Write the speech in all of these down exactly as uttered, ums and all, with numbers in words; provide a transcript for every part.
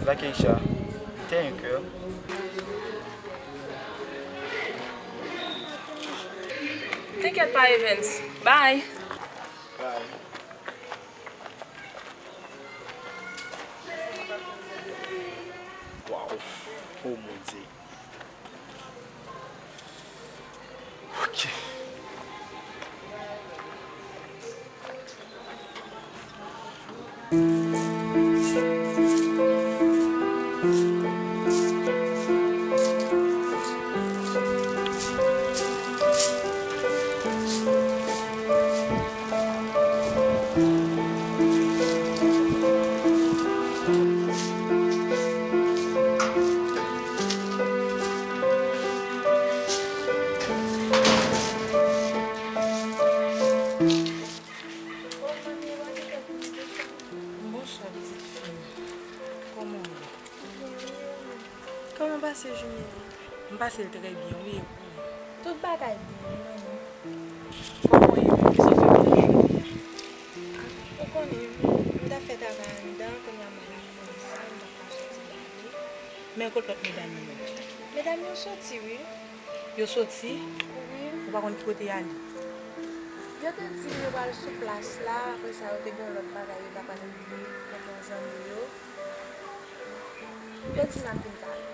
Lakeisha, thank you. Tenkèt pa, Evens. Bye. Bye. Waw. Oh mon Dieu. Ok. Bonswa, pitit fi m. Kòman w ye? Kòman w pase jounen an? M pase l trè byen, wi, e pou ou? Tout bagay byen, wi, manmi. Kòman w ye menm? Sa fè m te jwenn. Ou konnen, m t ap fè travay anndan, kounye a m al nan kay sa, m p ap ka soti la, wi. Men kot lòt medam yo? Medam yo soti, wi. Yo soti? Wi. Ou pa konn ki kote y ale? Yo te di m yo pral sou plas la, apre sa yo te gen yon lòt bagay yo t ap al regle kont yon zanmi yo. Yo di m ap vin talè.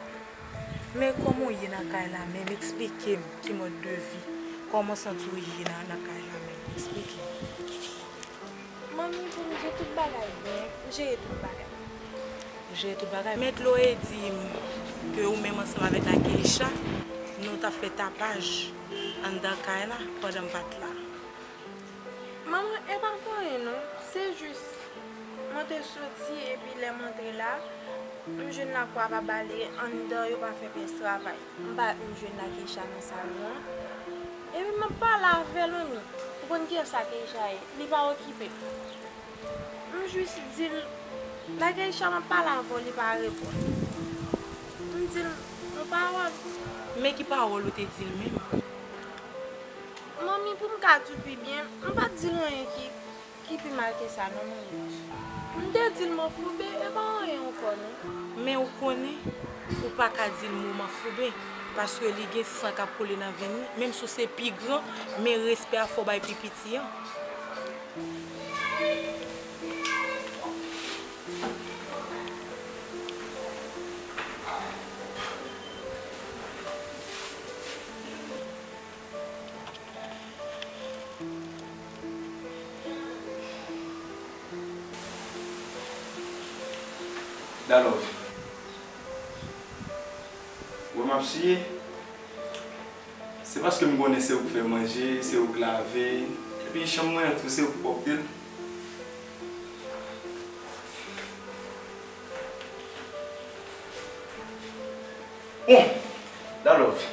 Men kòman w ye nan kay la menm? Eksplike m ki mòd de vi, kòman w santi w ye nan, nan kay la menm? Eksplike m. Manmi, pou m di w, tout bagay byen, m jere tout bagay. Ou jere tout bagay? Men Chloé di m ke ou menm ansanm avèk Lakeisha, nou t ap fè tapaj anndan kay la pandan m pa t la. Manman, e pa pou anyen non. Se jis, mwen te soti epi lè m antre la, m jwenn lakou a pa bale, anndan yo pa fè pyès travay. M pa, m jwenn Lakeisha nan salon an. Epi m ap pale avè l, manmi. Ou konn kiyès Lakeisha ye? Li pa okipe m. M jis di l, Lakeisha, m ap pale avè w, li pa reponn. M di l yon pawòl. Men ki pawòl ou te di l menm? Manmi, pou m ka di w pi byen, m pa t di l anyen ki, ki pi mal ke sa non, manmi. M te di l manfouben, e pa anyen ankò non. Men ou konnen, ou pa ka di l mo manfouben, paske li gen san k ap koule nan venn li, menm si w se pi gran, men respè a fò w bay pi piti an. Dalove. Ou wè m ap siye? Se paske m konnen se ou k fè manje, se ou k lave, epi chanm mwen an tou se ou k pwòpte l. Bon, Dalove.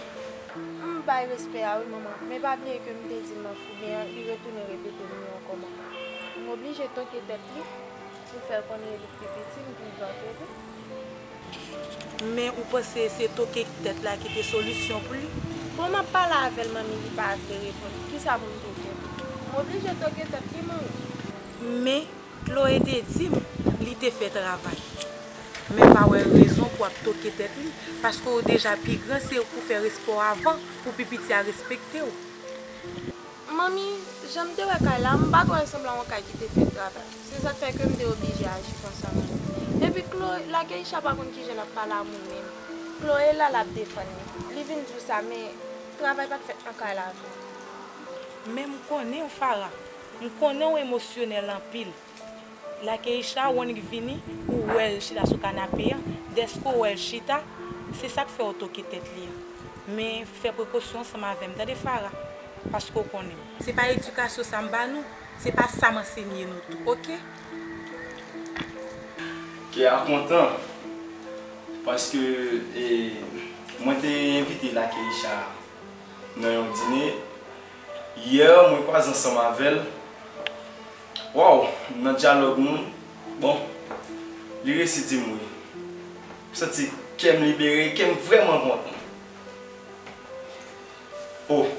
M bay respè a wi, manman. Men pa bliye ke m te di l manfouben an, li retounen repete m li ankò, manman. M oblije toke tèt li pou fè l konnen li k pi piti, m pi gran ke li. Men ou panse se toke tèt la ki te solisyon pou li? Bon, m ap pale avè l, manmi, li pa vle reponn. Kisa pou m te fè? M oblije toke tèt li, manmi. Men Chloé te di m li te fè travay. Men pa wè rezon pou w ap toke tèt li, paske w deja pi gran, se ou k pou fè respè w avan, pou pi piti a respekte w. Manmi, jan m te wè kay la, m pa t wè l sanble yon kay ki te fèt travay. Se sa k fè ke m te oblije aji konsa, manmi. Epi Chloé, Lakeisha pa konn kijan l ap pale a moun menm. Chloé la, l ap defann li. Li vin di w sa, men travay pa t fèt nan kay la vre. Men m konnen w, Farah. M konnen w emosyonèl anpil. Lakeisha, w annik vini, ou wè l chita sou kanape an, dèske w wè l chita, se sa k fè w toke tèt li an. Men fè prekosyon ansanm avè m, tande, Farah, paske w konnen. Se pa edikasyon sa m ba nou, se pa sa m ansenye nou tou, oke? Kè a kontan, paske, e, mwen te envite Lakeisha nan yon dine. Yè, mwen kwaze ansanm avè l. Waw, nan dyalòg nou, bon, li resi di m wi. M santi kè m libere, kè m vrèman kontan. Oh,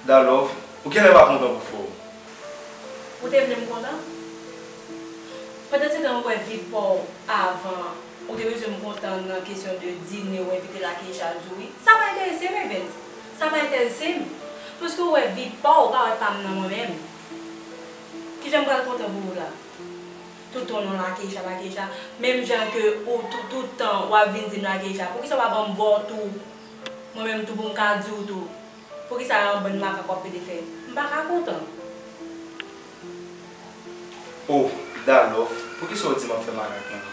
Dalove, ou genlè pa kontan pou frè w. Ou te vle m kontan? Pandan se tan ou wè vi pa w avan Ou te bezwen m kontan nan kesyon de dine ou envite Lakeisha al di w wi. Sa pa enterese m, Evens. Sa pa enterese m. Paske ou wè vi pa w, ou pa wè pa m nan mwen menm. Kijan m pral kontan pou ou la? Toutan w nan Lakeisha, Lakeisha. Menm jan ke ou tou, tout tan w ap vin di m Lakeisha. Poukisa w pa ban m vwa w tou? Mwen menm tou pou m ka di w tou. Poukisa yon bann makak w ap pede fè? M pa ka kontan. Oh, Dalove, poukisa w di m ap fè makak lan?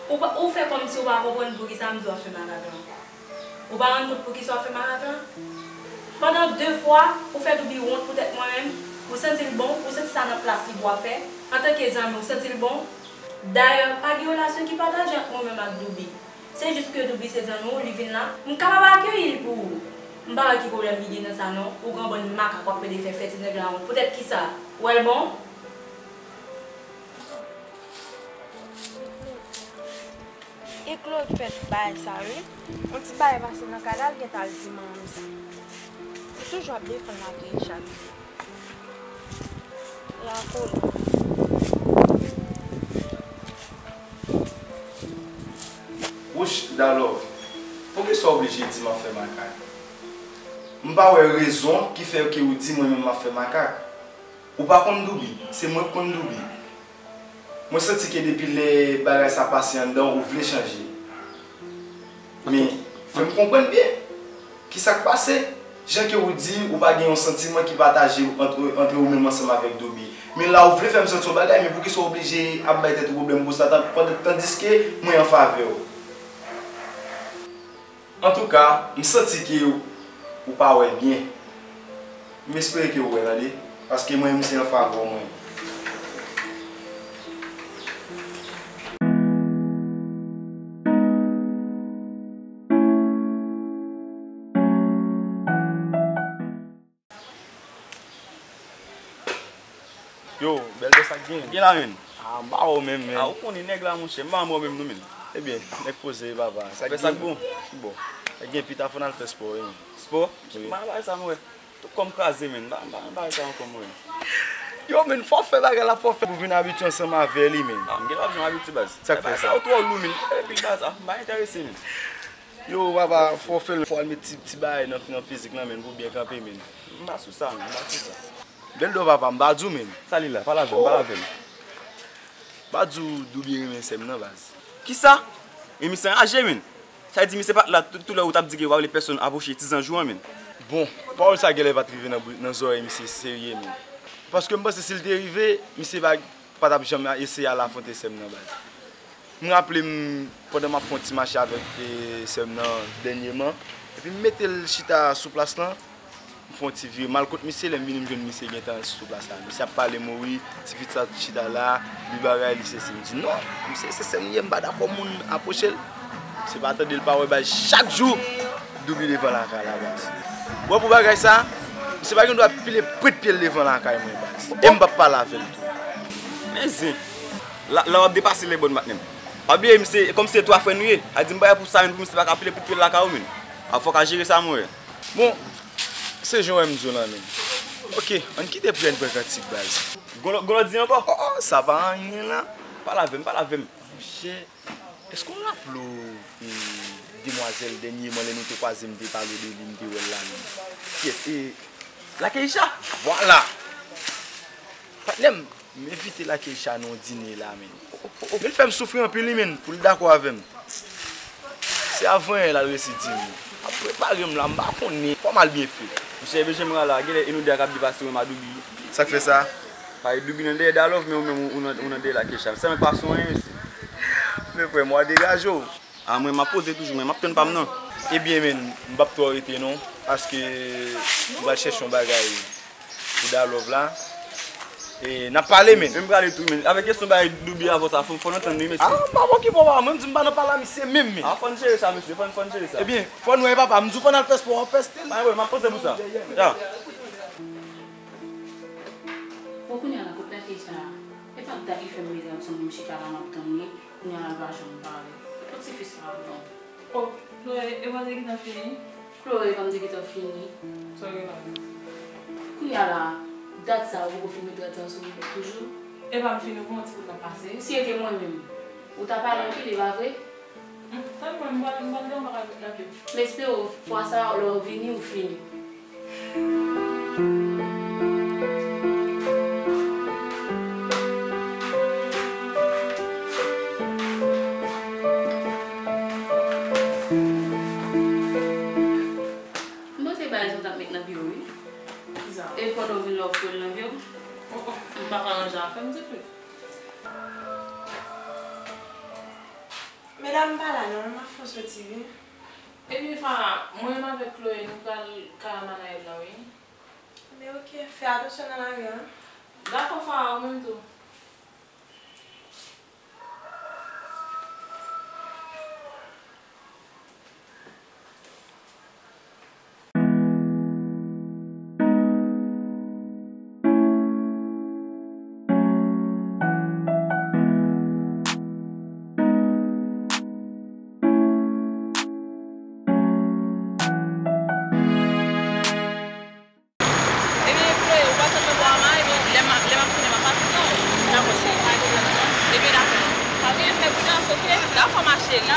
Ou pa, ou fè kòmsi ou pa konprann poukisa m di w ap fè makak lan. Ou pa rann kont poukisa w ap fè makak lan? Pandan de fwa, ou fè Douby wont poutèt mwen menm, ou santi l bon, ou santi sa nan plas li pou w ap fè. Antanke zanmi, ou santi l bon? Dayè, pa gen relasyon ki pataje ant mwen menm ak Douby. Se jis ke Douby se zanmi w, li vin la, m kapab akeyi l pou ou. M pa wè ki pwoblèm ki gen nan sa non. Ou gen yon bann makak w ap pede fè, fè ti nèg la wont. Poutèt kisa? Ou wè l bon? E Claude fè tout bagay sa wi. Yon ti bagay pase nan kay la, l gentan al di manman m sa. Li toujou ap defann Lakeisha toujou. Li a kolon. Wouch, Dalove, poukisa w oblije di m ap fè makak? M pa wè rezon ki fè ke ou di mwen menm m ap fè makak. Ou pa konn Douby, se mwen k konn Douby. Mwen santi ke depi lè bagay sa pase anndan w, ou vle chanje. Men, fè m konprann byen. Kisa k pase? Jan ke ou di, ou pa gen yon santiman ki pataje ant, ant ou menm ansanm avèk Douby. Men la, ou vle fè m santi yon bagay, men poukisa w oblije ap bay tèt ou pwoblèm konsa, tan, pandan, tandiske mwen an favè w? Antouka, m santi ke ou pa wè byen. M espere ke ou wè, tande, paske mwen menm se an favè w mwen ye. Yo, bèl dè sa k gen? Gen la menm. Ah, m pa wè w menm, menn. Ah, ou konnen nèg la, monchè, m pa wè w menm non, menn. Ebyen, nèk poze, papa. Sa k gen? Ki bon? Ebyen, pita fò n al fè spò, wi, menn. Spò? Wi. M pa nan bagay sa, m wè. Tout kò m kraze, menn. M pa, m pa nan bagay sa ankò, m wè. Yo, menn, fò w fè bagay la, fò w fè pou vin abitye ansanm avè li, menn. Ah, m genlè p ap janm abitye, baz. Sa k fè sa? Bagay sa yo twò lou, menn. Epi bagay sa, m pa enterese, menn. Yo, papa, fò w fè l, fò w al met ti, ti bagay nan, nan fizik lan, menn, pou byen kanpe, menn. M pa sou sa, menn, m pa sou sa. Bèl dò papa, m pa di w menn. Sa li la, pale avè m, pale avè m. M pa di w Douby renmen sè m nan baz. Kisa? Men misye anraje menn. Sa vle di misye pa t la tou, tou lè ou t ap di ke ou pa vle pèsonn apwoche ti zanj ou an menn. Bon, pawòl sa genlè pa t rive nan bou, nan zòrèy misye serye menn. Paske m panse si l te rive, misye pa, pa t ap janm eseye al afwonte sè m nan baz. M raple m pandan m ap fè yon ti mache avèk e, sè m nan dènyèman, epi m mete l chita sou plas lan, m fè yon ti vire m al kot misye, lè m vini m jwenn misye gentan sou plas la. Misye ap pale m, o wi, ti fi sa chita la, li bagay, li sesi. M di non, misye se sè m li ye, m pa dakò moun apwoche l. Misye pa tande l pa wè baz chak jou. Douby devan lakay la baz. Ou wè pou bagay sa, misye pa gen dwa pile pwent pye l devan lakay mwen baz. E m p ap pale avè l tou. Men zen. La, la w ap depase lè bòn patnè m. Pa bliye misye, kòm se twa frè nou ye, a di m bagay pou sa menn pou misye pa ka pile pwent pye l lakay ou menn. A fò w ka jere sa mwen wè. Bon, se jan w wè m di w lan menn. Ok, ann kite prè n pran kantik baz. Gon lòt, gon lòt di ankò? Oh, oh, sa pa anyen la. Pale avè m, pale avè m. Monchè. Èske w raple w e, demwazèl dènyèman lè nou te kwaze m te pale w de li m te wè l la menm? Kiyès? E, Lakeisha? Vwala! Patnè m, m envite Lakeisha nan yon dine la menn. Men l fè m soufri anpil wi menn pou l dakò avè m. Se avan yè l al resi di m. Ap prepare m la, m pa konnen. Fò m al byen fè. Monchè, ebyen jan m wè a la, genlè e nou de a k ap depase w menm a Douby. Sa k fè sa? Paske Douby nan dèyè Dalove, men ou menm ou nan, ou nan dèyè Lakeisha. Sèlman pa sou anyen mesye. Men frè m, w a degaje w. A mwen, m ap poze toujou, men m ap tann pa m nan. Ebyen, menn, m p ap twò rete non, paske m pral chèche yon bagay pou Dalove la. E n ap pale, menn. Men m prale tou, menn. Avèk kesyon bagay Douby avè w sa, fò, fò n antann wi, mesye. A, m p ap okipe w, papa. Mwen, m di m pa nan pale a misye menm, menn. A, fò n jere sa, mesye. Fò n, fò n jere sa. Ebyen, fò n wè, papa. M di w fò n al fè spò, w ap fè still. Pa gen pwoblèm, m ap poze pou sa. Ya. Bon, kounye a la, kot Lakeisha a? E pa dat li fè m mete ansanm nou chita la, m ap tann li. Kounye a la l pa janm pale. Kot tifi sa a pran? Oh, Chloé, e pa w te gentan fini? Chloé, e pa m te gentan fini? Sa w gen la? Kounye a la, dat sa a ou poko fin met rad sa a sou repèt toujou? E pa m fini, ou gon ti bout l ap pase wi. Si e te mwen menm, ou ta pale anpil, e pa vre? Tann mwen, m pral, m pral gen yon bagay pou m ranje. M espere w, fwa sa a, lè w vini, ou fini. M panse bagay sa w t ap met nan pye w, wi. Kisa? E pandan w vin la, w foure l nan pye w? Oh, oh, m pa ka ranje afè m ditou. Medam pa la non, m ap fè w soti wi. Ebyen Farah, mwen menm avèk Chloé, nou pral kay Amanaël la, wi. Ebyen oke, fè atansyon nan lari a. Dakò Farah, ou menm tou. Ebyen, Chloé, ou pa t antre bò a mari, men lè m ap, lè m ap tounen, m ap pase non. Dakò, cheri, pa gen pwoblèm non. Ebyen, dakò. Pa gen, fè pridans, oke? Dakò, ma chérie.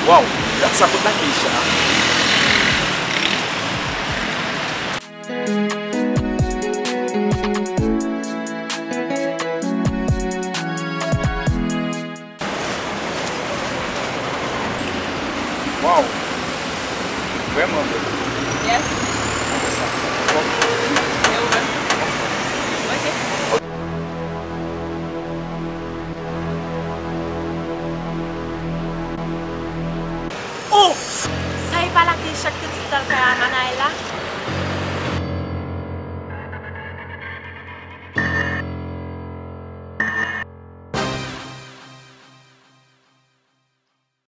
Waw, gad sa kot Lakeisha. Waw! Vrèman bèl. Yes. Mwen wè sa. Fò. E ou menm? Mwen fò. Ok. Oh! Sa e pa Lakeisha k te di l t al kay Amanaël la?